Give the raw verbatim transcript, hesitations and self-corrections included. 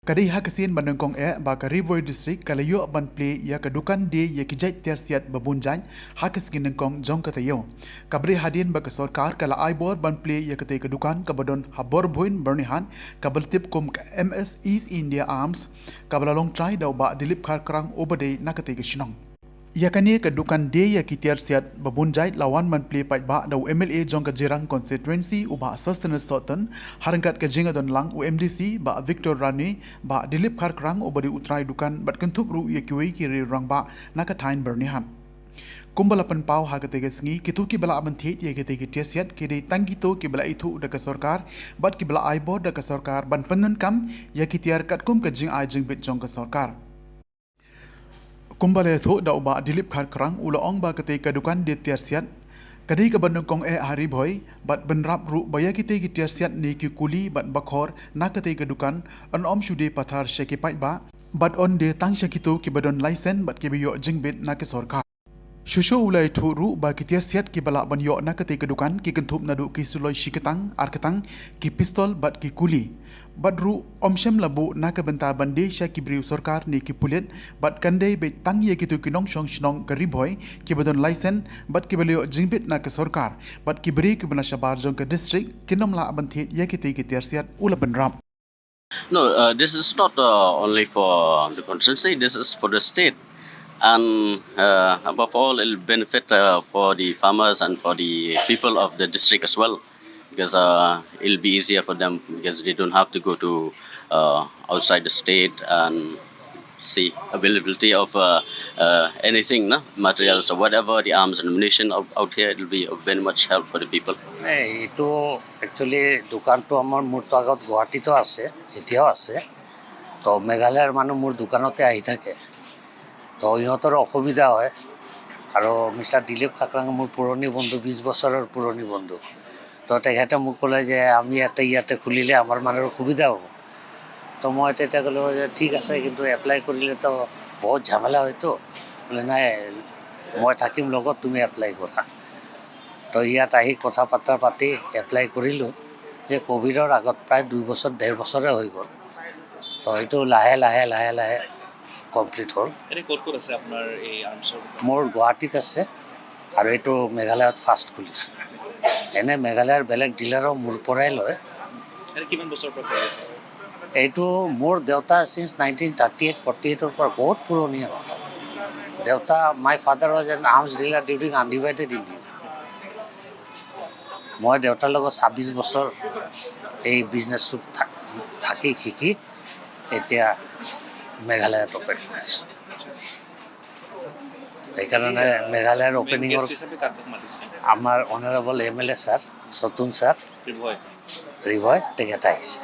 Ka dei ha ka sien ba nyngkong eh ba ka Ri Bhoi District ka la ïoh ban plie ïa ka dukan die ïa ki jait tiar siat ba bun jait ha ka sngi nyngkong jong ka taïew. Ka ba dei hadien ba ka sorkar ka la ai bor ban plie ïa katei ka dukan ka ba don ha Borbhuin Byrnihat, ka ba la tip kum ka M S East India Arms, ka ba la long trai da u Bah Dilip Kharkrang u ba dei na katei ka shnong. Ïa kane ka dukan die ïa ki tiar siat ba bun jait la wan ban plie paidbah da u M L A jong ka Jirang constituency u Bah Sosthenes Sohtun, ha ryngkat ka jingïadon lang u M D C Bah Victor Rangney, Bah Dilip Kharkrang u ba dei u trai dukan bad kynthup ruh ïa kiwei ki riew rangbah na ka thaiñ Byrnihat. Kumba la pynpaw ha katei ka sngi, kito ki ba la ban thied ïa katei ki tiar siat ki dei tang kito ki ba la ithuh da ka sorkar bad ki ba la ai bor da ka sorkar ban pyndonkam ïa ki tiar katkum ka jingai jingbit jong ka sorkar. Kumba la ïathuh da u Bah Dilip Kharkrang, u la ong ba katei ka dukan die tiar siat ka dei ka ba nyngkong eh ha Ri Bhoi bad bynrap ruh ba ïa kitei ki tiar siat ne ki kuli bad bakhor na katei ka dukan yn ym shu die pathar sha ki paidbah bad yn die tang sha kito ki ba don laisen bad ki ba ïoh jingbit na ka sorkar. Shuh shuh u la ïathuh ruh ba ki tiar siat ki ba lah ban ïoh na katei ka dukan ki kynthup naduh ki suloi shi ktang, ar ktang, ki pistol bad ki kuli. Bad ruh ym shym la buh na ka bynta ban die sha ki briew sorkar ne ki pulit, bad kan dei beit tang ïa kito ki nongshong shnong ka Ri Bhoi ki ba don laisen bad ki ba la ïoh jingbit na ka sorkar, bad ki briew ki ba na shabar jong ka district kin ym lah ban thied ïa kitei ki tiar siat, u la bynrap. No, uh, this is not uh, only for the constituency, this is for the state. And uh, above all, it'll benefit uh, for the farmers and for the people of the district as well. Because uh, it'll be easier for them because they don't have to go to uh, outside the state and see availability of uh, uh, anything, no? Materials or whatever, the arms and ammunition out, out here, it'll be of very much help for the people. নাই, এইটো একচুৱেলি দোকানটো আমাৰ মোৰতো আগত গুৱাহাটীতো আছে, এতিয়াও আছে। তো মেঘালয়ৰ মানুহ মোৰ দোকানতে আহি থাকে। তো ইহঁতৰ অসুবিধা হয়। আৰু মিষ্টাৰ দিলীপ খাকৰাং মোৰ পুৰণি বন্ধু, বিছ বছৰৰ পুৰণি বন্ধু। তো তেখেতে মোক ক'লে যে আমি ইয়াতে ইয়াতে খুলিলে আমাৰ মানুহৰ সুবিধা হ'ব। তো মই তেতিয়া ক'লোঁ যে ঠিক আছে, কিন্তু এপ্লাই কৰিলেতো বহুত ঝামেলা হয়তো। বোলে নাই, মই থাকিম লগত, তুমি এপ্লাই কৰা। তো ইয়াত আহি কথা বাৰ্তা পাতি এপ্লাই কৰিলোঁ। যে ক'ভিডৰ আগত প্ৰায় দুই বছৰ, ডেৰ বছৰে হৈ গ'ল। তো এইটো লাহে লাহে লাহে লাহে কমপ্লিট হ'ল। এনে ক'ত ক'ত আছে আপোনাৰ এই আৰ্মছৰ দোকান? মোৰ গুৱাহাটীত আছে আৰু এইটো মেঘালয়ত ফাৰ্ষ্ট খুলিছোঁ। এনে মেঘালয়ৰ বেলেগ ডিলাৰো মোৰ পৰাই লয়। এনে কিমান বছৰৰ পৰা কৰি আছে ছাৰ? এইটো মোৰ দেউতা চিন্স নাইনটিন থাৰ্টি এইট ফৰ্টি এইটৰ পৰা বহুত পুৰণি হয়। দেউতা, my father was an arms dealer during undivided India। মই দেউতাৰ লগত ছাব্বিছ বছৰ এই বিজনেছটোত থা- থাকি শিকি এতিয়া মেঘালয়ত অপেন কৰিছোঁ। সেইকাৰণে মেঘালয়ৰ অপেনিঙৰ গেষ্ট হিচাপে কাক কাক মাতিছে? আমাৰ অনাৰেবল এম এল এ ছাৰ, সতুন ছাৰ, ৰিভয়। ৰিভয়, তেখেত আহিছে।